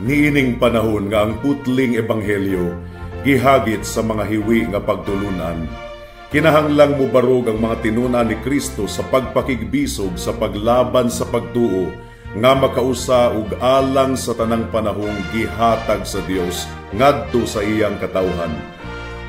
Niining panahon nga ang putling ebanghelyo gihagit sa mga hiwi nga pagtulunan, kinahanglang mubarog ang mga tinun-an ni Kristo sa pagpakigbisog sa paglaban sa pagtuo nga makausa ug alang sa tanang panahong gihatag sa Dios ngadto sa iyang katawhan.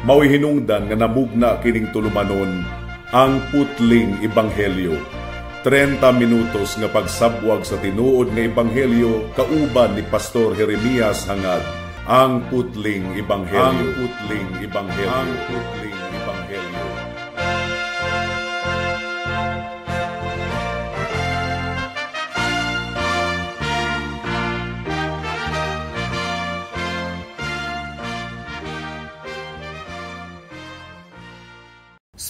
Mao'y hinungdan nga namugna kining tulumanon, Ang Putling Ebanghelyo. 30 minutos nga pagsabwag sa tinuod nga ebanghelyo kauban ni Pastor Jeremias Hangad. Ang Putling Ebanghelyo. Ang Putling Ebanghelyo. Ang Putling Ebanghelyo.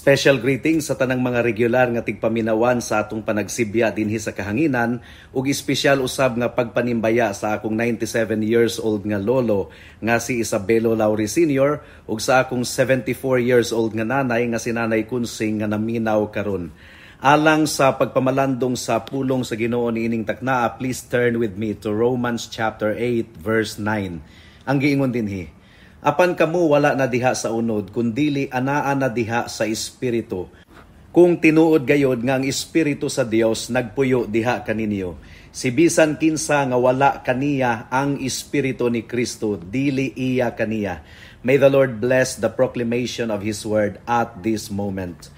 Special greetings sa tanang mga regular nga tigpaminawan sa atong panagsibya dinhi sa kahanginan ug espesyal usab nga pagpanimbaya sa akong 97 years old nga lolo nga si Isabelo Lauri Sr. ug sa akong 74 years old nga nanay nga si Nanay Kunsing nga naminaw karon. Alang sa pagpamalandong sa pulong sa Ginoo niining taknaa, please turn with me to Romans chapter 8 verse 9. Ang giingon dinhi, "Apan kamo wala na diha sa unod, kundili anaa na diha sa Espiritu, kung tinuod gayod nga ang Espiritu sa Dios nagpuyo diha kaninyo. Si bisan kinsa nga wala kaniya ang Espiritu ni Kristo, dili iya kaniya." May the Lord bless the proclamation of His word at this moment.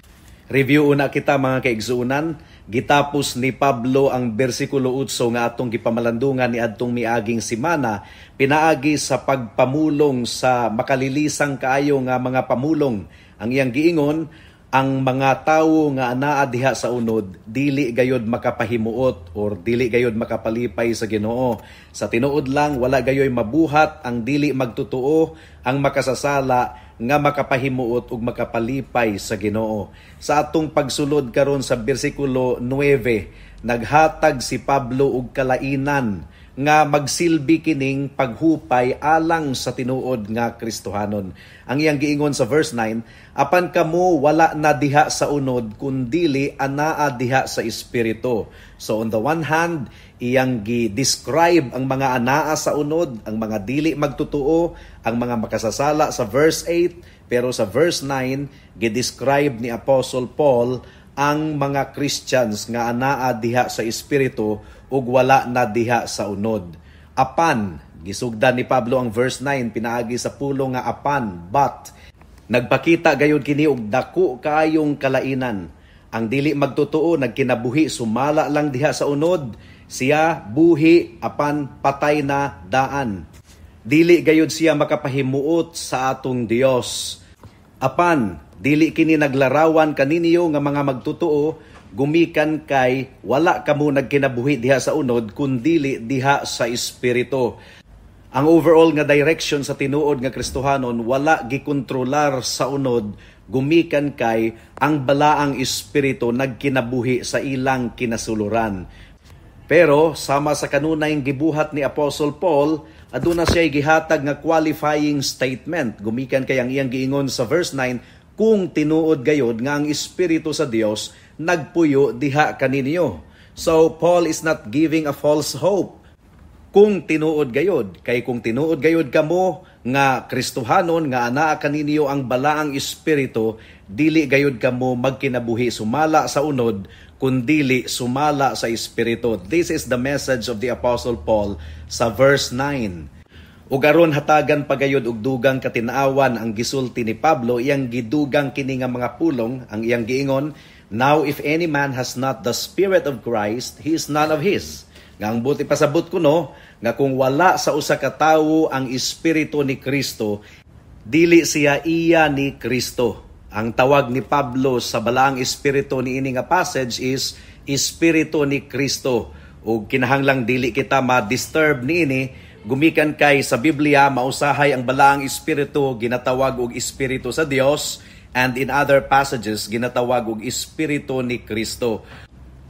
Review una kita, mga kaigsuonan. Gitapos ni Pablo ang bersikulo 8 nga atong gipamalandungan ni adtong miaging simana pinaagi sa pagpamulong sa makalilisang kaayo nga mga pamulong. Ang iyang giingon, ang mga tawo nga anaa diha sa unod dili gayod makapahimuot or dili gayod makapalipay sa Ginoo. Sa tinuod lang, wala gayoy mabuhat ang dili magtotoo, ang makasasala, nga makapahimuot ug makapalipay sa Ginoo. Sa atong pagsulod karon sa bersikulo 9, naghatag si Pablo og kalainan nga magsilbi kining paghupay alang sa tinuod nga Kristohanon. Ang iyang giingon sa verse 9, "Apan kamo wala na diha sa unod, kundili anaa diha sa Espiritu." So on the one hand, iyang gi-describe ang mga anaa sa unod, ang mga dili magtotoo, ang mga makasasala sa verse 8, pero sa verse 9, gi-describe ni Apostle Paul ang mga Christians nga anaa diha sa Espiritu ug wala na diha sa unod. Apan, gisugdan ni Pablo ang verse 9 pinaagi sa pulong nga apan, but. Nagpakita gayud kini og dako kaayong kalainan. Ang dili magtotoo nagkinabuhi sumala lang diha sa unod, siya buhi apan patay na daan. Dili gayud siya makapahimuot sa atong Dios. Apan, dili kini naglarawan kaninyo nga mga magtotoo, gumikan kay wala kamo nagkinabuhi diha sa unod kundili diha sa Espiritu. Ang overall nga direction sa tinuod nga Kristohanon wala gikontrolar sa unod, gumikan kay ang balaang Espiritu nagkinabuhi sa ilang kinasuluran. Pero sama sa kanunay gibuhat ni Apostle Paul, aduna siya gihatag nga qualifying statement, gumikan kay ang iyang giingon sa verse 9, kung tinuod gayod nga ang Espiritu sa Dios nagpuyo diha kaninyo. So Paul is not giving a false hope. Kung tinuod gayod, kay kung tinuod gayod kamo nga Kristohanon nga anaa kaninyo ang balaang Espiritu, dili gayod kamo magkinabuhi sumala sa unod, kundili sumala sa Espiritu. This is the message of the Apostle Paul sa verse 9. Ug aron hatagan pagayod og dugang katin-awan ang gisulti ni Pablo, iyang gidugang kini nga mga pulong. Ang iyang giingon, "Now if any man has not the Spirit of Christ, he is none of his." Nga ang buot ipasabot kuno, nga kung wala sa usa ka tawo ang Espiritu ni Kristo, dili siya iya ni Kristo. Ang tawag ni Pablo sa balaang Espiritu niini nga passage is Espiritu ni Kristo. Ug kinahanglang dili kita ma-disturb niini, gumikan kay sa Biblia mausahay ang balaang Espiritu ginatawag og Espiritu sa Dios, and in other passages ginatawag og Espiritu ni Kristo.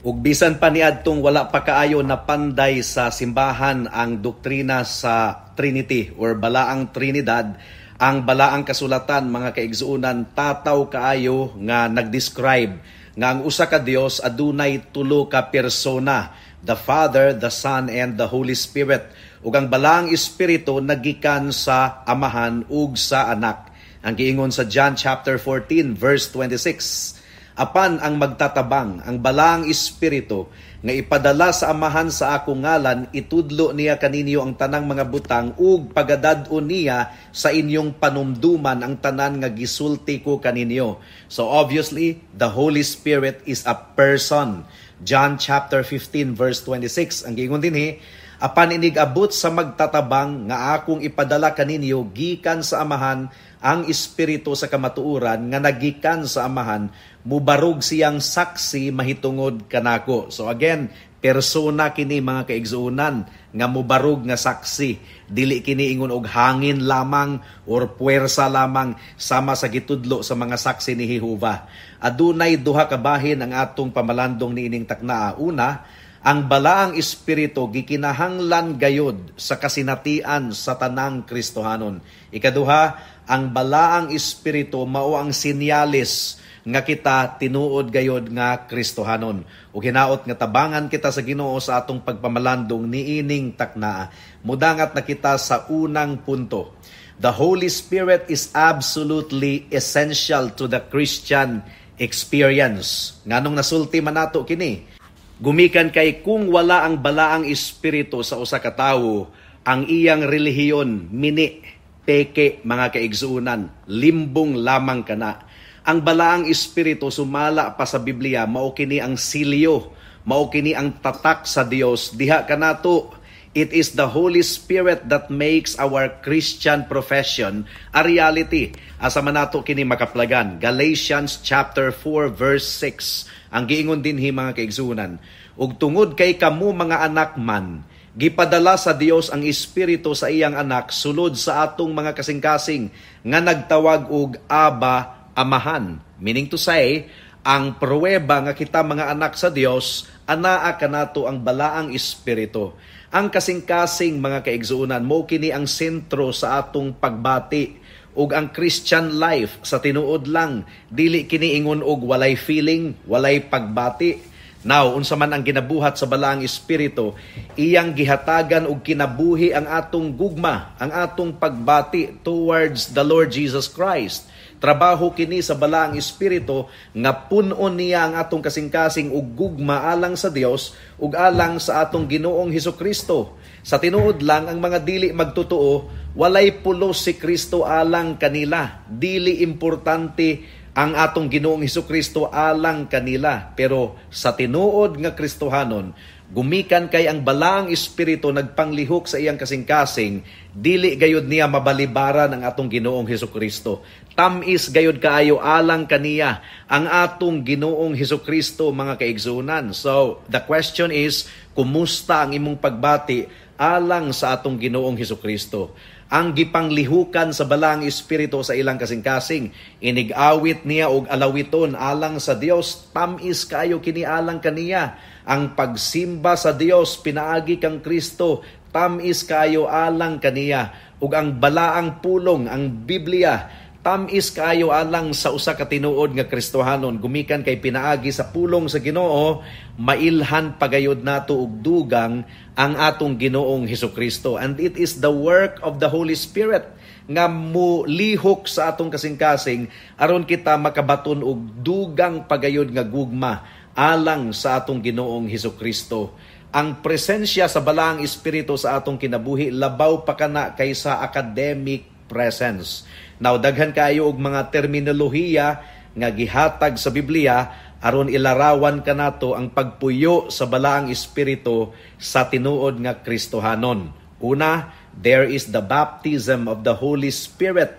Ug bisan pa niadtong wala pa kaayo napanday sa simbahan ang doktrina sa Trinity or balaang Trinidad, ang balaang kasulatan, mga kaigsuonan, tataw kaayo nga nagdescribe nga ang usa ka Dios adunay tulo ka persona, the Father, the Son, and the Holy Spirit. Ug ang Balaang Espiritu nagikan sa Amahan ug sa Anak. Ang giingon sa John chapter 14 verse 26, "Apan ang magtatabang, ang Balaang Espiritu nga ipadala sa Amahan sa akong ngalan, itudlo niya kaninyo ang tanang mga butang ug pagadad-on niya sa inyong panumduman ang tanan nga gisulti ko kaninyo." So obviously, the Holy Spirit is a person. John chapter 15 verse 26, ang giingon dinhi, "Apan inig-abot sa magtatabang nga akong ipadala kaninyo gikan sa Amahan, ang Espiritu sa kamatuoran nga nagikan sa Amahan, mubarog siyang saksi mahitungod kanako." So again, persona kini, mga kaigsuonan, nga mubarog nga saksi. Dili kini ingon og hangin lamang or puwersa lamang sama sa gitudlo sa mga Saksi ni Jehova. Adunay duha ka bahin ang atong pamalandong niining taknaa. Una, ang Balaang Espiritu gikinahanglan gayod sa kasinatian sa tanang Kristohanon. Ikaduha, ang Balaang Espiritu mao ang sinyalis nga kita tinuod gayod nga Kristohanon. Ug hinaot nga tabangan kita sa Ginoo sa atong pagpamalandong niining taknaa. Mudangat na kita sa unang punto. The Holy Spirit is absolutely essential to the Christian experience. Nganong nasulti man nato kini? Gumikan kay kung wala ang Balaang Espiritu sa usa ka tawo, ang iyang relihiyon mini, peke, mga kaigsuonan, limbong lamang kana. Ang Balaang Espiritu, sumala pa sa Biblia, mao kini ang silyo, mao kini ang tatak sa Dios diha kanato. It is the Holy Spirit that makes our Christian profession a reality. Asa man nato kini makaplagan? Galatians chapter 4 verse 6. Ang giingon dinhi, mga kaigsuonan, "Ug tungod kay kamo mga anak man, gipadala sa Dios ang Espiritu sa iyang Anak sulod sa atong mga kasing-kasing nga nagtawag og Abba, Amahan." Meaning to say, ang pruweba nga kita mga anak sa Dios, anaa kanato ang Balaang Espiritu. Ang kasing-kasing, mga kaigsuonan, mo kini ang sentro sa atong pagbati ug ang Christian life. Sa tinuod lang, dili kini ingon og walay feeling, walay pagbati. Now, unsa man ang ginabuhat sa Balaang Espiritu? Iyang gihatagan og kinabuhi ang atong gugma, ang atong pagbati towards the Lord Jesus Christ. Trabaho kini sa Balaang Espiritu nga pun-on niya ang atong kasing-kasing og gugma alang sa Dios ug alang sa atong Ginoong Hesukristo. Sa tinuod lang, ang mga dili magtotoo, walay pulos si Kristo alang kanila. Dili importante ang atong Ginoong Hesukristo alang kanila. Pero sa tinuod nga Kristohanon, gumikan kay ang Balaang Espiritu nagpanglihok sa iyang kasing-kasing, dili gayud niya mabalibaran ang atong Ginoong Hesukristo. Tamis gayud kaayo alang kaniya ang atong Ginoong Hesukristo, mga kaigsuonan. So, the question is, kumusta ang imong pagbati alang sa atong Ginoong Hesukristo? Ang gipanglihukan sa Balaang Espiritu sa ilang kasing-kasing, inig-awit niya og alawiton alang sa Dios, tamis kaayo kini alang kaniya. Ang pagsimba sa Dios pinaagi kang Kristo, tamis kaayo alang kaniya. Ug ang balaang pulong, ang Biblia, tamis kaayo alang sa usa ka tinuod nga Kristohanon, gumikan kay pinaagi sa pulong sa Ginoo, mailhan pagayod nato og dugang ang atong Ginoong Hesukristo. And it is the work of the Holy Spirit nga mulihok sa atong kasing-kasing aron kita makabaton og dugang pagayod nga gugma alang sa atong Ginoong Hesukristo. Ang presensya sa Balaang Espiritu sa atong kinabuhi labaw pa kana kaysa academic presence. Now, daghan kaayo og mga terminolohiya nga gihatag sa Biblia aron ilarawan kanato ang pagpuyo sa Balaang Espiritu sa tinuod nga Kristohanon. Una, there is the baptism of the Holy Spirit.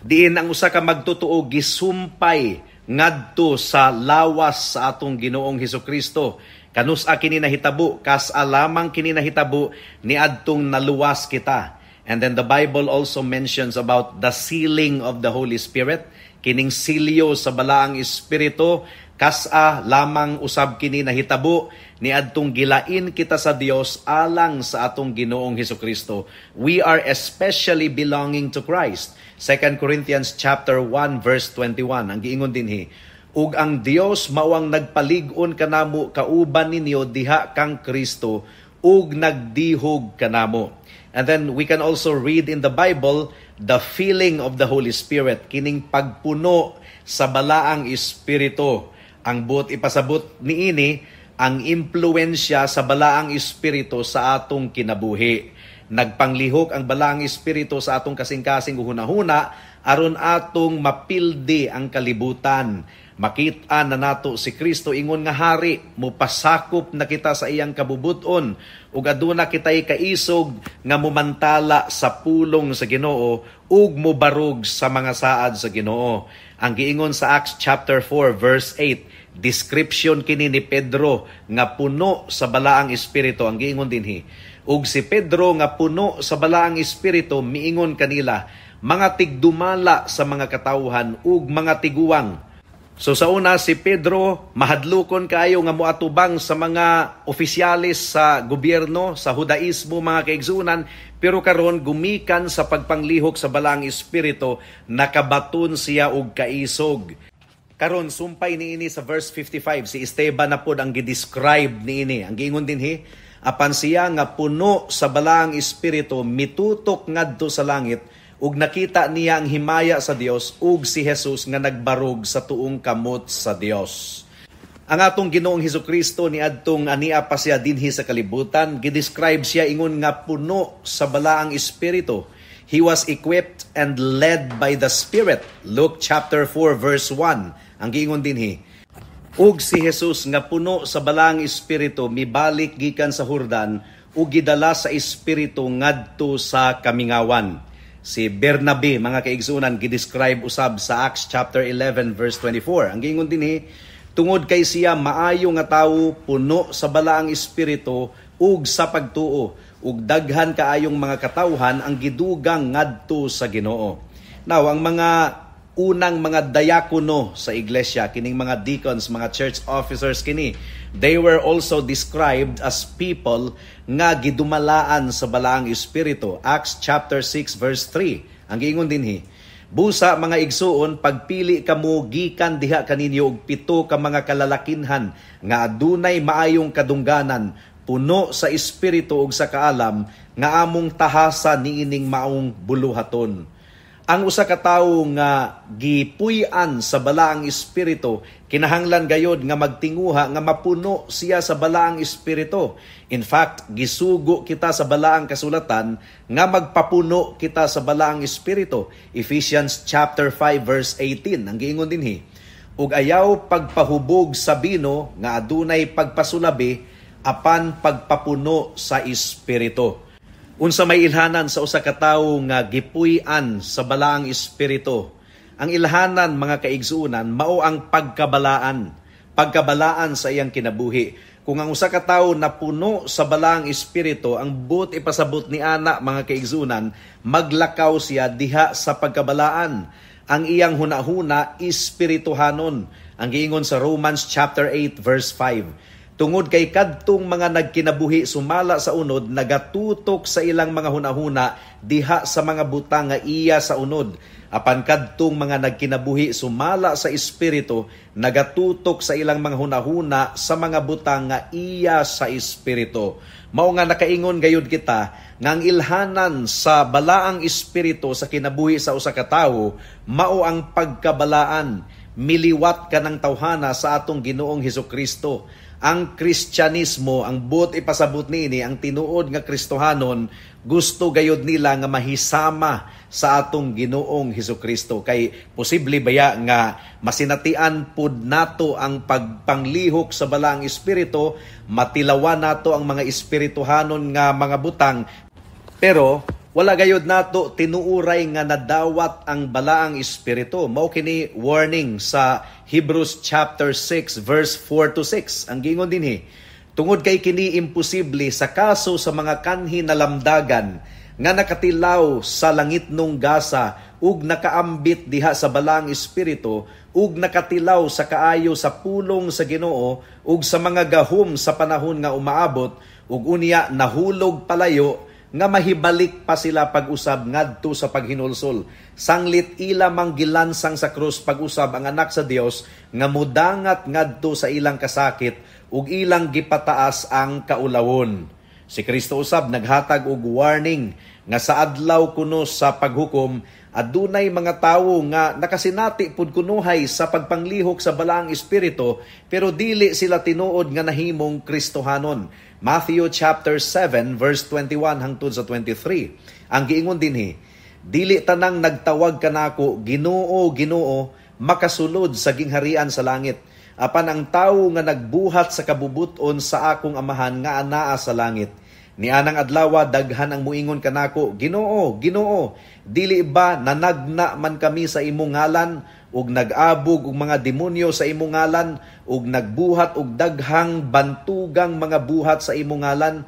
Diin ang usa ka magtotoo gisumpay ngadto sa lawas sa atong Ginoong Hesukristo. Kanus-a kini nahitabo? Kas-a lamang kini nahitabo niadtong naluwas kita. And then the Bible also mentions about the sealing of the Holy Spirit. Kining silyo sa Balaang Espiritu, kas-a lamang usab kini nahitabo niadtong gilain kita sa Dios alang sa atong Ginoong Hesukristo. We are especially belonging to Christ. 2 Corinthians chapter 1 verse 21, ang giingon dinhi, "Ug ang Dios mao ang nagpalig-on kanamo kauban ninyo diha kang Kristo ug nagdihog kanamo. And then we can also read in the Bible the filling of the Holy Spirit, kining pagpuno sa Balaang Espiritu. Ang buot ipasabot niini, ang impluensya sa Balaang Espiritu sa atong kinabuhi. Nagpanglihok ang Balaang Espiritu sa atong kasing-kasing hunahuna aron atong mapildi ang kalibutan. Makita na nato si Kristo ingon nga hari, mupasakop na kita sa iyang kabubuton ug aduna kitay kaisog nga mumantala sa pulong sa Ginoo ug mobarog sa mga saad sa Ginoo. Ang giingon sa Acts chapter 4 verse 8, description kini ni Pedro nga puno sa Balaang Espiritu. Ang giingon dinhi, ug si Pedro nga puno sa Balaang Espiritu miingon kanila, mga tigdumala sa mga katawhan ug mga tiguang. So sa una, si Pedro mahadlokon kaayo nga moatubang sa mga opisyalis sa gobyerno, sa Hudaismo, mga kaigsunan, pero karon gumikan sa pagpanglihok sa Balaang Espiritu, nakabaton siya og kaisog. Karon sumpay niini sa verse 55, si Esteban na pod ang gi-describe niini. Ang giingon dinhi, apan siya nga puno sa Balaang Espiritu mitutok ngadto sa langit ug nakita niya ang himaya sa Dios ug si Jesus nga nagbarog sa tuong kamot sa Dios. Ang atong Ginoong Hesukristo niadtong ania pa siya dinhi sa kalibutan, gi-describe siya ingon nga puno sa Balaang Espiritu. He was equipped and led by the Spirit. Luke chapter 4 verse 1. Ang giingon dinhi, ug si Jesus nga puno sa Balaang Espiritu mibalik gikan sa Hordan ug gidala sa Espiritu ngadto sa kamingawan. Si Bernabe, mga kaigsunan, gi-describe usab sa Acts chapter 11 verse 24. Ang giingon dinhi, tungod kay siya maayo nga tawo, puno sa Balaang Espiritu ug sa pagtuo, ug daghan kaayong mga katawhan ang gidugang ngadto sa Ginoo. Now, ang mga unang mga diakono sa iglesia, kining mga deacons, mga church officers kini, they were also described as people nga gidumalaan sa Balaang Espiritu. Acts chapter 6 verse 3. Ang giingon dinhi, busa mga igsuon, pagpili kamo gikan diha kaninyo og 7 ka mga kalalakinhan nga adunay maayong kadungganan, puno sa espiritu ug sa kaalam, nga among tahasa niining maong buluhaton. Ang usa ka tawo nga gipuy-an sa Balaang Espiritu, kinahanglan gayod nga magtinguha nga mapuno siya sa Balaang Espiritu. In fact, gisugo kita sa Balaang Kasulatan nga magpapuno kita sa Balaang Espiritu. Ephesians chapter 5 verse 18. Ang giingon dinhi, ug ayaw pagpahubog sa bino nga adunay pagpasulabi, apan pagpapuno sa Espiritu. Unsa may ilhanan sa usa ka tawo nga gipuy-an sa Balaang Espiritu? Ang ilhanan, mga kaigsuonan, mao ang pagkabalaan. Pagkabalaan sa iyang kinabuhi. Kung ang usa ka tawo napuno sa Balaang Espiritu, ang buot ipasabot ni ana, mga kaigsuonan, maglakaw siya diha sa pagkabalaan. Ang iyang hunahuna espirituhanon. Ang giingon sa Romans chapter 8 verse 5. Tungod kay kadtong mga nagkinabuhi sumala sa unod, nagatutok sa ilang mga hunahuna diha sa mga butang nga iya sa unod. Apan kadtong mga nagkinabuhi sumala sa Espiritu, nagatutok sa ilang mga hunahuna sa mga butang nga iya sa Espiritu. Mao nga nakaingon gayud kita nga ang ilhanan sa Balaang Espiritu sa kinabuhi sa usa ka tawo mao ang pagkabalaan. Miliwat ka ng tawhana sa atong Ginoong Hesukristo. Ang Kristyanismo, ang buot ipasabot niini, ang tinuod nga Kristohanon, gusto gayod nila nga mahisama sa atong Ginoong Hesukristo. Kay posible baya nga masinatian pud nato ang pagpanglihok sa Balaang Espiritu, matilawan nato ang mga espirituhanon nga mga butang, pero wala gayod nato tinuuray nga nadawat ang Balaang Espiritu. Mao kini warning sa Hebrews chapter 6 verse 4 to 6. Ang giingon dinhi, tungod kay kini imposible sa kaso sa mga kanhi na lamdagan nga nakatilaw sa langitnong gasa ug nakaambit diha sa Balaang Espiritu ug nakatilaw sa kaayo sa pulong sa Ginoo ug sa mga gahom sa panahon nga umaabot ug unya nahulog palayo nga mahibalik pa sila pag-usab ngadto sa paghinulsol. Sanglit ila mang gilansang sa krus pag-usab ang anak sa Dios nga mudangat ngadto sa ilang kasakit ug ilang gipataas ang kaulawon. Si Kristo usab naghatag og warning nga sa adlaw kuno sa paghukom adunay mga tawo nga nakasinati pud kunuhay sa pagpanglihok sa Balaang Espiritu, pero dili sila tinuod nga nahimong Kristohanon. Matthew chapter 7 verse 21 hangtod sa 23. Ang giingon dinhi, "Dili tanang nagtawag kanako, 'Ginoo, Ginoo,' makasulod sa gingharian sa langit, apan ang tawo nga nagbuhat sa kabubuton sa akong Amahan nga anaa sa langit. Nianang adlawa daghan ang muingon kanako, 'Ginoo, Ginoo, dili ba nanagna man kami sa imong ngalan ug nag-abog og mga demonyo sa imong ngalan ug nagbuhat og daghang bantugang mga buhat sa imong ngalan?'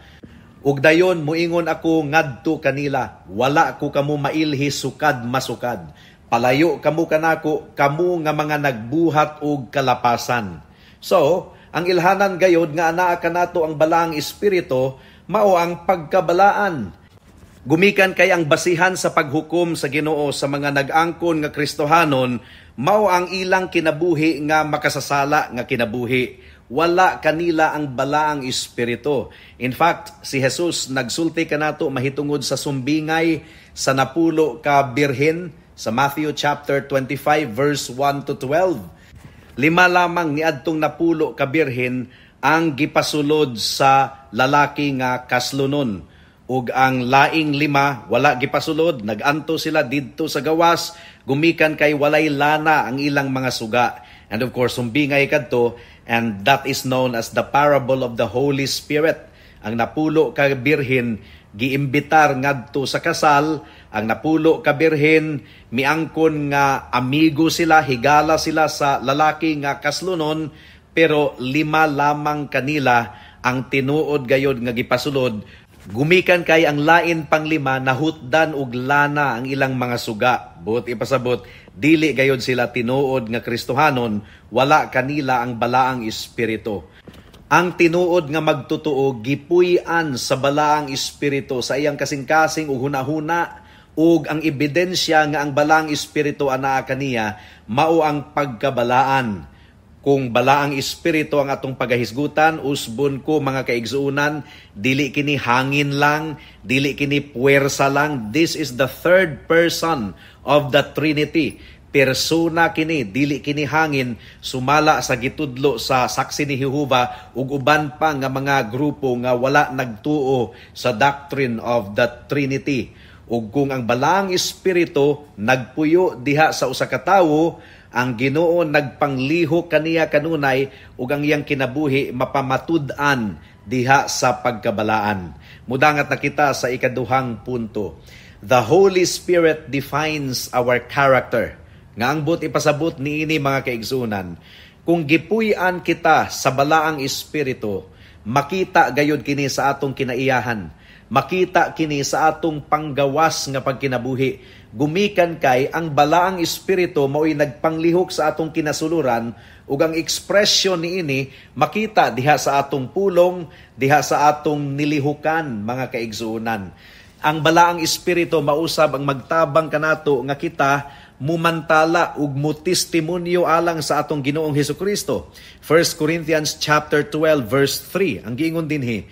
Ug dayon muingon ako ngadto kanila, 'Wala ko kamo mailhi sukad masukad. Palayo kamo kanako, kamo nga mga nagbuhat og kalapasan.'" So, ang ilhanan gayod nga anaa kanato ang Balaang Espiritu mao ang pagkabalaan. Gumikan kay ang basihan sa paghukom sa Ginoo sa mga nag-angkon nga Kristohanon mao ang ilang kinabuhi nga makasasala nga kinabuhi. Wala kanila ang Balaang Espiritu. In fact, si Jesus nagsulti kanato mahitungod sa sumbingay sa 10 ka birhen sa Matthew chapter 25 verse 1 to 12. 5 lamang niadtong 10 ka birhen ang gipasulod sa lalaki nga kaslonon, ug ang laing 5 wala gipasulod, naganto sila didto sa gawas gumikan kay walay lana ang ilang mga suga. And of course, sumbingay kadto, and that is known as the parable of the Holy Spirit. Ang 10 ka birhen giimbitar ngadto sa kasal. Ang 10 ka birhen miangkon nga amigo sila, higala sila sa lalaki nga kaslonon, pero 5 lamang kanila ang tinuod gayod nga gipasulod. Gumikan kay ang lain pang 5 nahutdan og lana ang ilang mga suga. Buot ipasabot, dili gayod sila tinuod nga Kristohanon, wala kanila ang Balaang Espiritu. Ang tinuod nga magtotoo gipuy-an sa Balaang Espiritu sa iyang kasing-kasing ug hunahuna, ug ang ebidensya nga ang Balaang Espiritu anaa kaniya mao ang pagkabalaan. Kung Balaang Espiritu ang atong pagahisgutan, usbon ko mga kaigsuonan, dili kini hangin lang, dili kini puwersa lang. This is the third person of the Trinity. Persona kini, dili kini hangin, sumala sa gitudlo sa Saksi ni Jehova ug uban pa nga mga grupo nga wala nagtuo sa doctrine of the Trinity. Ug kung ang Balaang Espiritu nagpuyo diha sa usa ka tawo, ang Ginoo nagpanglihok kaniya kanunay ug ang iyang kinabuhi mapamatud-an diha sa pagkabalaan. Mudangat na kita sa ikaduhang punto. The Holy Spirit defines our character. Nga ang buot ipasabot niini mga kaigsuonan, kung gipuy-an kita sa Balaang Espiritu, makita gayud kini sa atong kinaiyahan, makita kini sa atong panggawas nga pagkinabuhi. Gumikan kay ang Balaang Espiritu mao'y nagpanglihok sa atong kinasuluran, ug ang ekspresyon niini makita diha sa atong pulong, diha sa atong nilihukan mga kaigsuonan. Ang Balaang Espiritu mausab ang magtabang kanato nga kita mumantala ug mutestimonyo alang sa atong Ginoong Hesukristo. 1 Corinthians chapter 12 verse 3 ang giingon dinhi,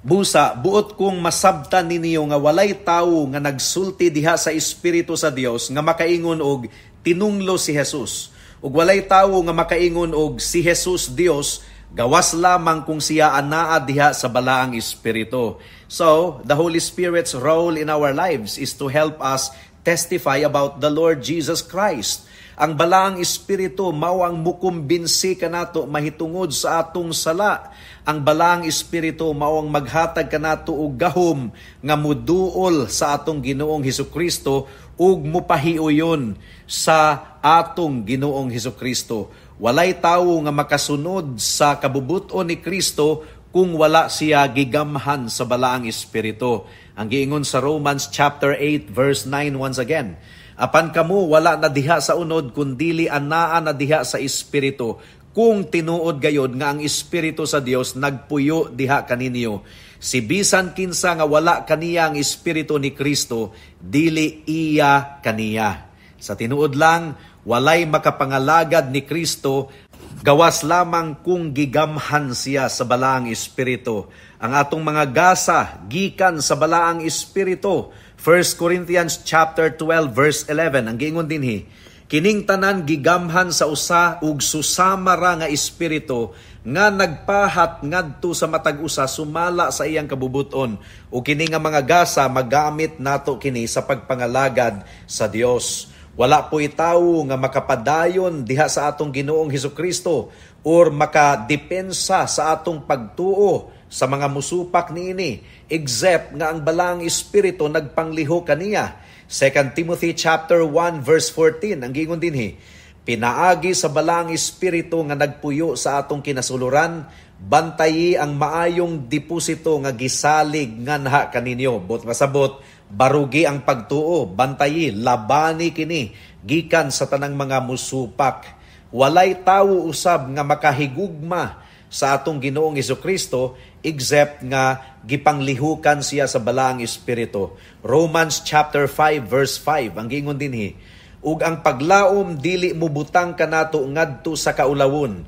"Busa buot kong masabtan ninyo nga walay tawo nga nagsulti diha sa Espiritu sa Dios nga makaingon og tinunglo si Jesus, ug walay tawo nga makaingon og si Jesus Dios, gawas lamang kung siya anaa diha sa Balaang Espiritu." So, the Holy Spirit's role in our lives is to help us testify about the Lord Jesus Christ. Ang Balaang Espiritu mao ang mukumbinsi kanato mahitungod sa atong sala. Ang Balaang Espiritu mao ang maghatag kanato og gahom nga muduol sa atong Ginoong Hesukristo ug mupahiuyon sa atong Ginoong Hesukristo. Walay tawo nga makasunod sa kabubut-on ni Kristo kung wala siya gigamhan sa Balaang Espiritu. Ang giingon sa Romans chapter 8 verse 9 once again, "Apan kamo wala na diha sa unod, kundili anaa na diha sa Espiritu, kung tinuod gayod nga ang Espiritu sa Dios nagpuyo diha kaninyo. Si bisan kinsa nga wala kaniya ang Espiritu ni Kristo, dili iya kaniya." Sa tinuod lang, walay makapangalagad ni Kristo Gawas lamang kung gigamhan siya sa Balaang Espiritu. Ang atong mga gasa gikan sa Balaang Espiritu. 1 Corinthians chapter 12 verse 11 ang giingon dinhi, kining tanan gigamhan sa usa ug susama ra nga espiritu nga nagpahat ngadto sa matag usa sumala sa iyang kabubuton, ug kini nga mga gasa magamit nato kini sa pagpangalagad sa Dios. Wala po'y tawo nga makapadayon diha sa atong Ginoong Hesukristo or makadepensa sa atong pagtuo sa mga musupak niini except nga ang Balaang Espiritu nagpanglihok kaniya. 2 Timothy chapter 1 verse 14 ang giingon dinhi, pinaagi sa Balaang Espiritu nga nagpuyo sa atong kinasuluran, bantayi ang maayong deposito nga gisalig nganha kaninyo. Bot masabot, barugi ang pagtuo, bantayi, labani kini gikan sa tanang mga musupak. Walay tawo usab nga makahigugma sa atong Ginoong Hesukristo except nga gipanglihukan siya sa Balaang Espiritu. Romans chapter 5 verse 5 ang giingon dinhi, ug ang paglaom dili mobutang kanato ngadto sa kaulawon,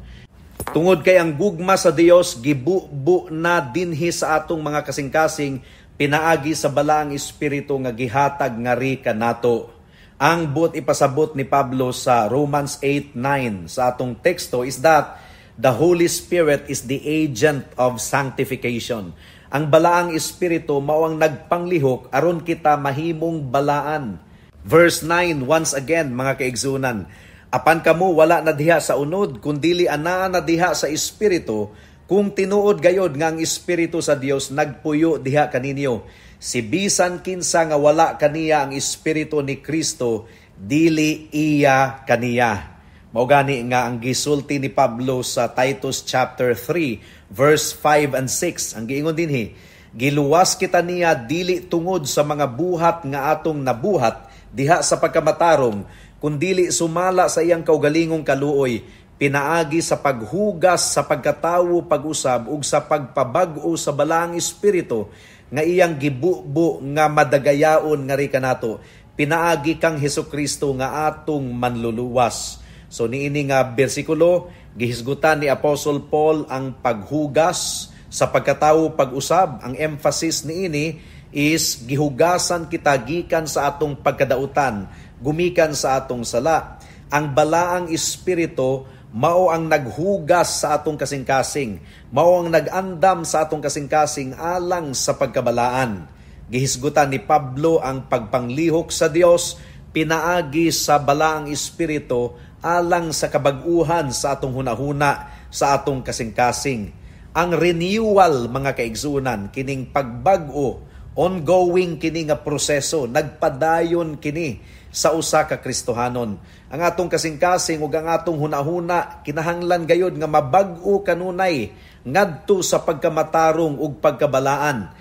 tungod kay ang gugma sa Dios gibubo na dinhi sa atong mga kasing-kasing pinaagi sa Balaang Espiritu nga gihatag ngari kanato. Ang buot ipasabot ni Pablo sa Romans 8:9 sa atong teksto is that the Holy Spirit is the agent of sanctification. Ang Balaang Espiritu mao ang nagpanglihok aron kita mahimong balaan. Verse 9 once again, mga kaigsunan, apan kamo wala na diha sa unod, kundili anaa na diha sa Espiritu, kung tinuod gayod nga ang Espiritu sa Dios nagpuyo diha kaninyo. Si bisan kinsa nga wala kaniya ang Espiritu ni Kristo, dili iya kaniya. Mao gani nga ang gisulti ni Pablo sa Titus chapter 3 verse 5 and 6 ang giingon dinhi, giluwas kita niya dili tungod sa mga buhat nga atong nabuhat diha sa pagkamatarong, kundili sumala sa iyang kaugalingong kaluoy, pinaagi sa paghugas sa pagkatawo pag-usab ug sa pagpabag-o sa Balaang Espiritu nga iyang gibubo nga madagayaon ngari kanato, pinaagi kang Hesukristo nga atong manluluwas. So niini nga bersikulo gihisgutan ni Apostle Paul ang paghugas sa pagkatawo pag-usab. Ang emphasis niini is gihugasan kita gikan sa atong pagkadautan, gumikan sa atong sala. Ang Balaang Espiritu mao ang naghugas sa atong kasing-kasing, mao ang nag-andam sa atong kasing-kasing alang sa pagkabalaan. Gihisgutan ni Pablo ang pagpanglihok sa Dios pinaagi sa Balaang Espiritu alang sa kabag-uhan sa atong hunahuna, sa atong kasing-kasing. Ang renewal, mga kaigsunan, kining pagbag-o, ongoing kini nga proseso, nagpadayon kini sa usa ka Kristohanon. Ang atong kasing-kasing ug ang atong hunahuna kinahanglan gayod nga mabag-o kanunay ngadto sa pagkamatarong ug pagkabalaan.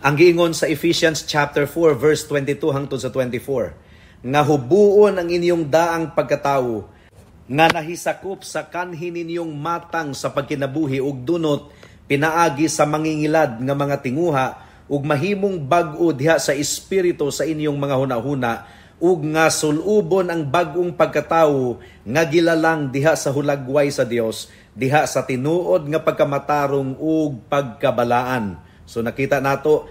Ang giingon sa Ephesians chapter 4 verse 22 hangtod sa 24, nga hubuon ang inyong daang pagkatawo nga nahisakop sa kanhi ninyong matang sa pagkinabuhi ug dunot pinaagi sa mangingilad nga mga tinguha ug mahimong bag-o diha sa espiritu sa inyong mga hunahuna, ug nga sulubon ang bag-ong pagkatawo nga gilalang diha sa hulagway sa Dios diha sa tinuod nga pagkamatarong ug pagkabalaan. So nakita nato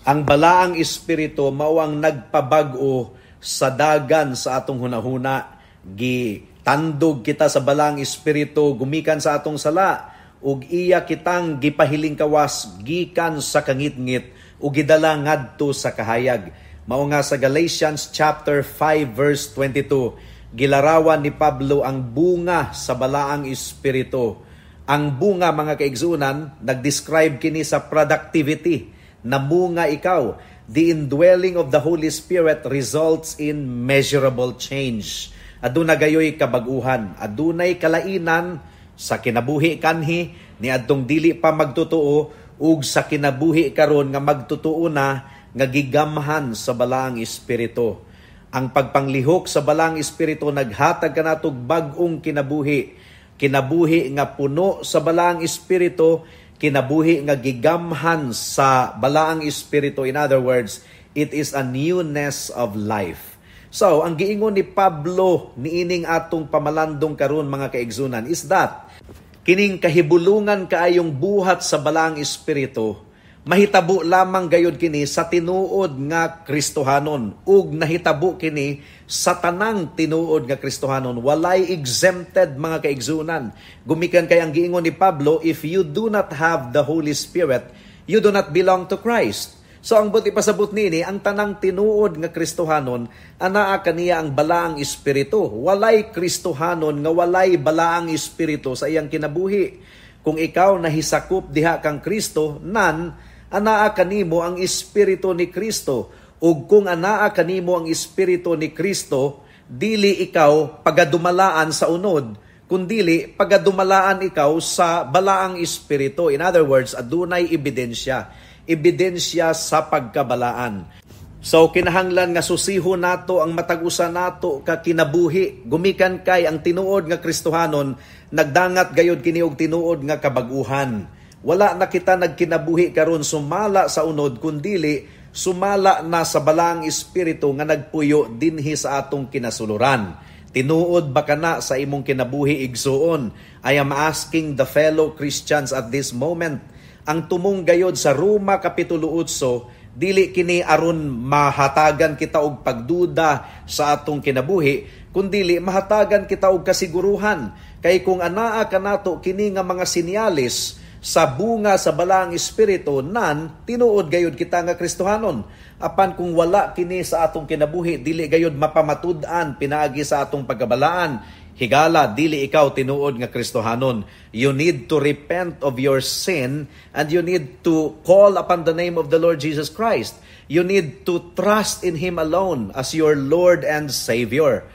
ang Balaang Espiritu mao ang nagpabag-o sa dagan sa atong hunahuna. Gitandog kita sa Balaang Espiritu gumikan sa atong sala ug iya kitang gipahiling kawas gikan sa kangitngit ug gidala ngadto sa kahayag. Mao nga sa Galatians chapter 5 verse 22, gilarawan ni Pablo ang bunga sa Balaang Espiritu. Ang bunga, mga kaigsunan, nag-describe kini sa productivity. Namunga ikaw. The indwelling of the Holy Spirit results in measurable change. Aduna gayoy kabag-uhan, adunay kalainan sa kinabuhi kanhi ni adtong dili pa magtotoo ug sa kinabuhi karon nga magtotoo na nga gigamhan sa Balaang Espiritu. Ang pagpanglihok sa Balaang Espiritu naghatag kanatog bag-ong kinabuhi. Kinabuhi nga puno sa Balaang Espiritu, kinabuhi nga gigamhan sa Balaang Espiritu. In other words, it is a newness of life. So, ang giingon ni Pablo niining atong pamalandong karon, mga kaigsunan, is that kining kahibulungan kaayong buhat sa Balaang Espiritu, mahitabo lamang gayud kini sa tinuod nga Kristohanon, ug nahitabo kini sa tanang tinuod nga Kristohanon. Walay exempted, mga kaigsunan, gumikan kay ang giingon ni Pablo, if you do not have the Holy Spirit, you do not belong to Christ. So ang buot ipasabot niini, ang tanang tinuod nga Kristohanon, anaa kaniya ang Balaang Espiritu. Walay Kristohanon nga walay Balaang Espiritu sa iyang kinabuhi. Kung ikaw nahisakop diha kang Kristo, nan anaa kanimo ang Espiritu ni Kristo. Ug kung anaa kanimo ang Espiritu ni Kristo, dili ikaw pagadumalaan sa unod, kundili pagadumalaan ikaw sa Balaang Espiritu. In other words, adunay ebidensya. Ebidensya sa pagkabalaan. So kinahanglan nga susiho nato ang matag usa nato ka kinabuhi, gumikan kay ang tinuod nga Kristohanon nagdangat gayud kini og tinuod nga kabag-uhan. Wala na kita nagkinabuhi karon sumala sa unod, kundili sumala na sa Balaang Espiritu nga nagpuyo dinhi sa atong kinasuluran. Tinuod ba kana sa imong kinabuhi, igsuon? I am asking the fellow Christians at this moment. Ang tumong gayod sa Roma Kapitulo 8, dili kini aron mahatagan kita og pagduda sa atong kinabuhi, kundili mahatagan kita og kasiguruhan kay kung anaa kanato kini nga mga sinyalis sa bunga sa Balaang Espiritu, nan tinuod gayud kita nga Kristohanon. Apan kung wala kini sa atong kinabuhi, dili gayud mapamatud-an pinaagi sa atong pagkabalaan, higala, dili ikaw tinuod nga Kristohanon. You need to repent of your sin and you need to call upon the name of the Lord Jesus Christ. You need to trust in Him alone as your Lord and Savior.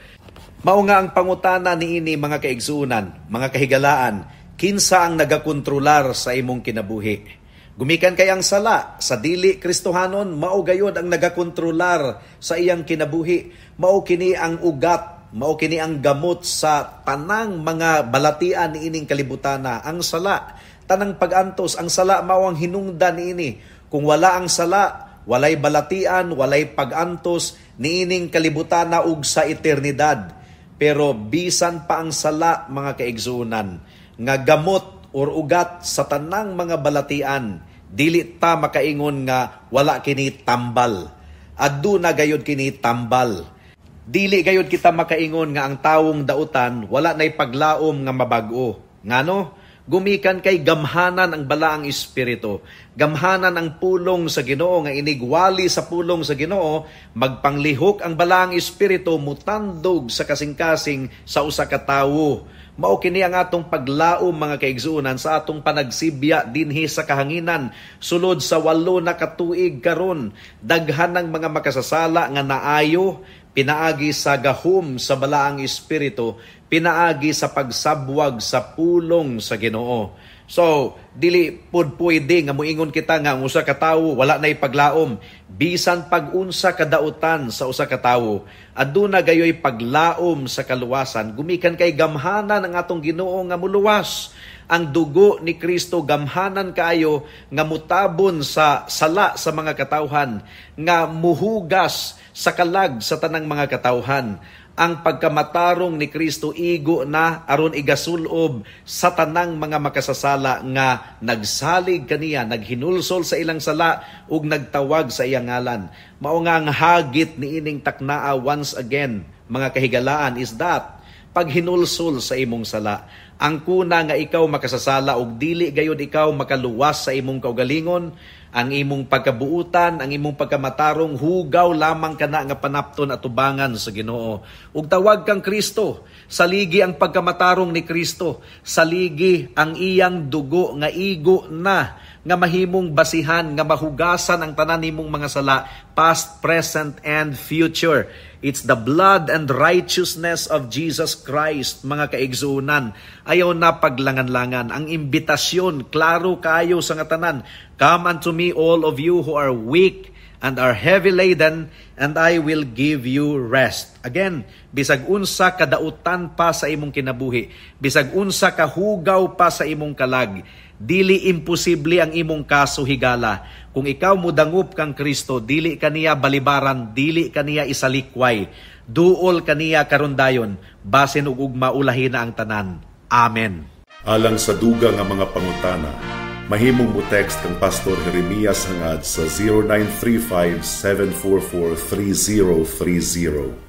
Mao nga ang pangutana niini, mga kaigsuonan, mga kahigalaan, kinsa ang nagakontrolar sa imong kinabuhi? Gumikan kay ang sala sa dili Kristohanon, mao gayod ang nagakontrolar sa iyang kinabuhi. Mao kini ang ugat, mao kini ang gamot sa tanang mga balatian niining kalibutana, ang sala. Tanang pag-antos, ang sala mao ang hinungdan niini. Kung wala ang sala, walay balatian, walay pag-antos niining kalibutana ug sa eternidad. Pero bisan pa ang sala, mga kaigsuonan, nga gamot or ugat sa tanang mga balatian, dili ta makaingon nga wala kini tambal. Aduna gayud kini tambal. Dili gayud kita makaingon nga ang tawong dautan wala nay paglaom nga mabag-o. Ngano? Gumikan kay gamhanan ang Balaang Espiritu. Gamhanan ang pulong sa Ginoo nga inigwali sa pulong sa Ginoo, magpanglihok ang Balaang Espiritu, mutandog sa kasing-kasing sa usa ka tawo. Mao kini ang atong paglaom, mga kaigsuonan, sa atong panagsibya dinhi sa kahanginan sulod sa 8 na katuig karon. Daghan ng mga makasasala nga naayo pinaagi sa gahom sa Balaang Espiritu, pinaagi sa pagsabwag sa pulong sa Ginoo. So, dili pud pwede nga moingon kita nga ang usa ka tawo wala nay paglaom. Bisan pag-unsa kadautan sa usa ka tawo, aduna gayoy paglaom sa kaluwasan, gumikan kay gamhanan ang atong Ginoo nga muluwas. Ang dugo ni Kristo gamhanan kaayo nga mutabon sa sala sa mga katawhan, nga muhugas sa kalag sa tanang mga katawhan. Ang pagkamatarong ni Kristo igo na aron igasulob sa tanang mga makasasala nga nagsalig kaniya, naghinulsol sa ilang sala ug nagtawag sa iyang ngalan. Mao nga ang hagit niining taknaa once again, mga kahigalaan, is that paghinulsol sa imong sala. Ang kuna nga ikaw makasasala ug dili gayud ikaw makaluwas sa imong kaugalingon, ang imong pagkabuutan, ang imong pagkamatarong, hugaw lamang kana nga panapton at tubangan sa Ginoo. Ug tawag kang Kristo, saligi ang pagkamatarong ni Kristo, saligi ang iyang dugo nga igo na nga mahimong basihan nga mahugasan ang tanan nimong mga sala, past, present, and future. It's the blood and righteousness of Jesus Christ, mga kaigsuonan. Ayaw na paglangan-langan. Ang imbitasyon, klaro kaayo sa nga tanan. "Come unto me, all of you who are weak and are heavy laden, and I will give you rest." Again, bisag unsa kadautan pa sa imong kinabuhi, bisag unsa kahugaw pa sa imong kalag, dili imposible ang imong kaso, higala. Kung ikaw mudangup kang Kristo, dili kaniya balibaran, dili kaniya isalikway. Duol kaniya karon dayon, basin ug ugma ulahi na ang tanan. Amen. Alang sa dugang nga mga pangutana, mahimong mo text kang Pastor Jeremias Hangad sa 0935 744 3030.